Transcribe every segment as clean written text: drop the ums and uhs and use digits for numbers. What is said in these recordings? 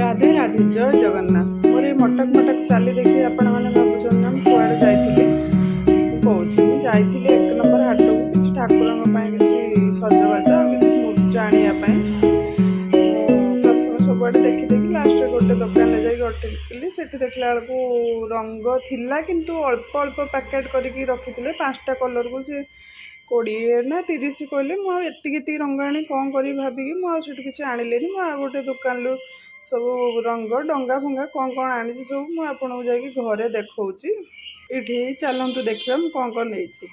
ରାଧେ ରାଧେ, ଜୟ ଜଗନ୍ନାଥ। ମୋର ଏ ମଟକ ମଟକ ଚାଲି ଦେଖି ଆପଣମାନେ ଭାବୁଛନ୍ତି ନା ମୁଁ କୁଆଡ଼େ ଯାଇଥିଲି? ମୁଁ କହୁଛି, ମୁଁ ଯାଇଥିଲି 1 ନମ୍ବର ହାଟକୁ, କିଛି ଠାକୁରଙ୍କ ପାଇଁ କିଛି ସଜବାଜ ଆଉ କିଛି ମୁର୍ଜ ଆଣିବା ପାଇଁ। ମୁଁ ପ୍ରଥମେ ସବୁଆଡ଼େ ଦେଖି ଦେଖି ଲାଷ୍ଟରେ ଗୋଟେ ଦୋକାନରେ ଯାଇକି ଅଟକିଲି। ସେଠି ଦେଖିଲା ବେଳକୁ ରଙ୍ଗ ଥିଲା, କିନ୍ତୁ ଅଳ୍ପ ଅଳ୍ପ ପ୍ୟାକେଟ୍ କରିକି ରଖିଥିଲେ। 5ଟା କଲର୍କୁ ସେ 20 ନା 30 କହିଲେ। ମୁଁ ଆଉ ଏତିକି ଏତିକି ରଙ୍ଗ ଆଣି କ'ଣ କରିବି ଭାବିକି ମୁଁ ଆଉ ସେଠୁ କିଛି ଆଣିଲିନି। ମୁଁ ଆଉ ଗୋଟେ ଦୋକାନରୁ ସବୁ ରଙ୍ଗ, ଡଙ୍ଗା ଫଙ୍ଗା କ'ଣ କ'ଣ ଆଣିଛି ସବୁ ମୁଁ ଆପଣଙ୍କୁ ଯାଇକି ଘରେ ଦେଖାଉଛି। ଏଇଠି ଚାଲନ୍ତୁ ଦେଖିବା ମୁଁ କ'ଣ କ'ଣ ନେଇଛି।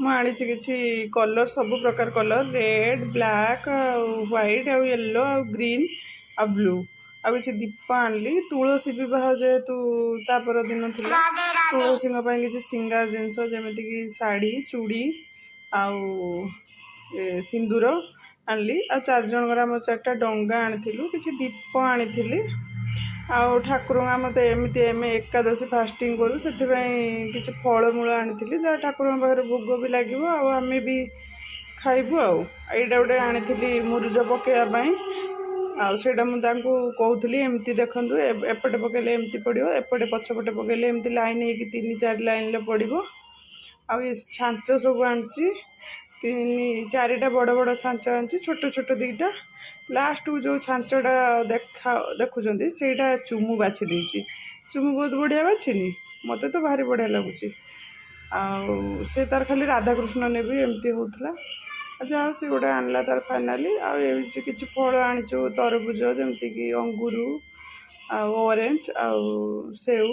ମୁଁ ଆଣିଛି କିଛି କଲର୍, ସବୁ ପ୍ରକାର କଲର୍, ରେଡ଼୍, ବ୍ଲାକ୍ ଆଉ ହ୍ୱାଇଟ୍ ଆଉ ୟେଲୋ ଆଉ ଗ୍ରୀନ୍ ଆଉ ବ୍ଲୁ। ଆଉ କିଛି ଦୀପ ଆଣିଲି। ତୁଳସୀ ବିବାହ ଯେହେତୁ ତା ପରଦିନ ଥିଲା, ତୁଳସୀଙ୍କ ପାଇଁ କିଛି ସିଙ୍ଗାର ଜିନିଷ ଯେମିତିକି ଶାଢ଼ୀ, ଚୁଡ଼ି ଆଉ ସିନ୍ଦୁର ଆଣିଲି। ଆଉ 4 ଜଣଙ୍କର ଆମର 4ଟା ଡଙ୍ଗା ଆଣିଥିଲୁ, କିଛି ଦୀପ ଆଣିଥିଲି। ଆଉ ଠାକୁରଙ୍କ ଆମେ ତ ଏମିତି ଆମେ ଏକାଦଶୀ ଫାଷ୍ଟିଂ କରୁ, ସେଥିପାଇଁ କିଛି ଫଳମୂଳ ଆଣିଥିଲି, ଯାହା ଠାକୁରଙ୍କ ପାଖରେ ଭୋଗ ବି ଲାଗିବ ଆଉ ଆମେ ବି ଖାଇବୁ। ଆଉ ଏଇଟା ଗୋଟେ ଆଣିଥିଲି ମୁରୁଜ ପକାଇବା ପାଇଁ। ଆଉ ସେଇଟା ମୁଁ ତାଙ୍କୁ କହୁଥିଲି, ଏମିତି ଦେଖନ୍ତୁ, ଏପଟେ ପକାଇଲେ ଏମିତି ପଡ଼ିବ, ଏପଟେ ପଛପଟେ ପକାଇଲେ ଏମିତି ଲାଇନ୍ ହେଇକି 3-4 ଲାଇନ୍ରେ ପଡ଼ିବ। ଆଉ ଏ ଛାଞ୍ଚ ସବୁ ଆଣିଛି, 3-4ଟା ବଡ଼ ବଡ଼ ଛାଞ୍ଚ ଆଣିଛି, ଛୋଟ ଛୋଟ 2ଟା। ଲାଷ୍ଟକୁ ଯେଉଁ ଛାଞ୍ଚଟା ଦେଖୁଛନ୍ତି ସେଇଟା ଚୁମୁ ବାଛି ଦେଇଛି। ଚୁମୁ ବହୁତ ବଢ଼ିଆ ବାଛିନି, ମୋତେ ତ ଭାରି ବଢ଼ିଆ ଲାଗୁଛି। ଆଉ ସେ ତାର ଖାଲି ରାଧାକୃଷ୍ଣ ନେବି ଏମିତି ହେଉଥିଲା। ଯାହା ହଉ ସେ ଗୋଟେ ଆଣିଲା ତାର ଫାଇନାଲି। ଆଉ ଏମିତି କିଛି ଫଳ ଆଣିଛୁ, ତରଭୁଜ ଯେମିତିକି ଅଙ୍ଗୁରୁ ଆଉ ଅରେଞ୍ଜ ଆଉ ସେଉ।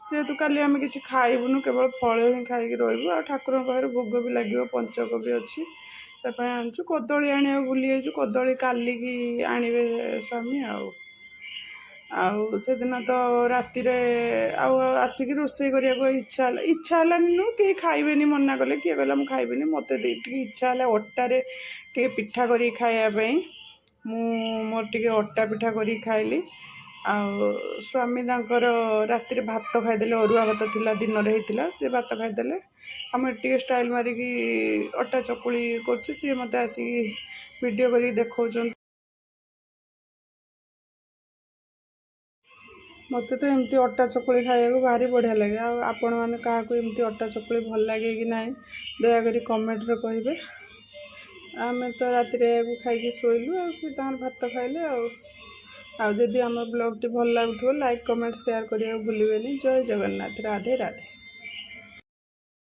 ଯେହେତୁ କାଲି ଆମେ କିଛି ଖାଇବୁନୁ, କେବଳ ଫଳ ହିଁ ଖାଇକି ରହିବୁ। ଆଉ ଠାକୁରଙ୍କ ପାଖରେ ଭୋଗ ବି ଲାଗିବ, ପଞ୍ଚକ ବି ଅଛି, ତା ପାଇଁ ଆଣିଛୁ। କଦଳୀ ଆଣିବାକୁ ଭୁଲି ଯାଇଛୁ, କଦଳୀ କାଲିକି ଆଣିବେ ସ୍ୱାମୀ। ଆଉ ସେଦିନ ତ ରାତିରେ ଆଉ ଆସିକି ରୋଷେଇ କରିବାକୁ ଇଚ୍ଛା ହେଲା, ଇଚ୍ଛା ହେଲାନି ନୁହଁ, କେହି ଖାଇବେନି ମନା କଲେ, କିଏ କହିଲା ମୁଁ ଖାଇବିନି। ମୋତେ ଟିକେ ଇଚ୍ଛା ହେଲା ଅଟାରେ ଟିକେ ପିଠା କରିକି ଖାଇବା ପାଇଁ। ମୁଁ ମୋର ଟିକେ ଅଟା ପିଠା କରିକି ଖାଇଲି। ଆଉ ସ୍ୱାମୀ ତାଙ୍କର ରାତିରେ ଭାତ ଖାଇଦେଲେ, ଅରୁଆ ଭାତ ଥିଲା ଦିନରେ ହେଇଥିଲା, ସେ ଭାତ ଖାଇଦେଲେ। ଆମେ ଟିକେ ଷ୍ଟାଇଲ୍ ମାରିକି ଅଟା ଚକୁଳି କରୁଛୁ, ସିଏ ମୋତେ ଆସିକି ଭିଡ଼ିଓ କରିକି ଦେଖାଉଛନ୍ତି। ମୋତେ ତ ଏମିତି ଅଟା ଚକୁଳି ଖାଇବାକୁ ଭାରି ବଢ଼ିଆ ଲାଗେ। ଆଉ ଆପଣମାନେ କାହାକୁ ଏମିତି ଅଟା ଚକୁଳି ଭଲ ଲାଗେ କି ନାହିଁ ଦୟାକରି କମେଣ୍ଟରେ କହିବେ। ଆମେ ତ ରାତିରେ ଏହାକୁ ଖାଇକି ଶୋଇଲୁ, ଆଉ ସେ ତାଙ୍କର ଭାତ ଖାଇଲେ। ଆଉ ଯଦି ଆମ ବ୍ଲଗ୍ଟି ଭଲ ଲାଗୁଥିବ ଲାଇକ୍, କମେଣ୍ଟ, ସେୟାର କରିବାକୁ ଭୁଲିବେନି। ଜୟ ଜଗନ୍ନାଥ, ରାଧେ ରାଧେ।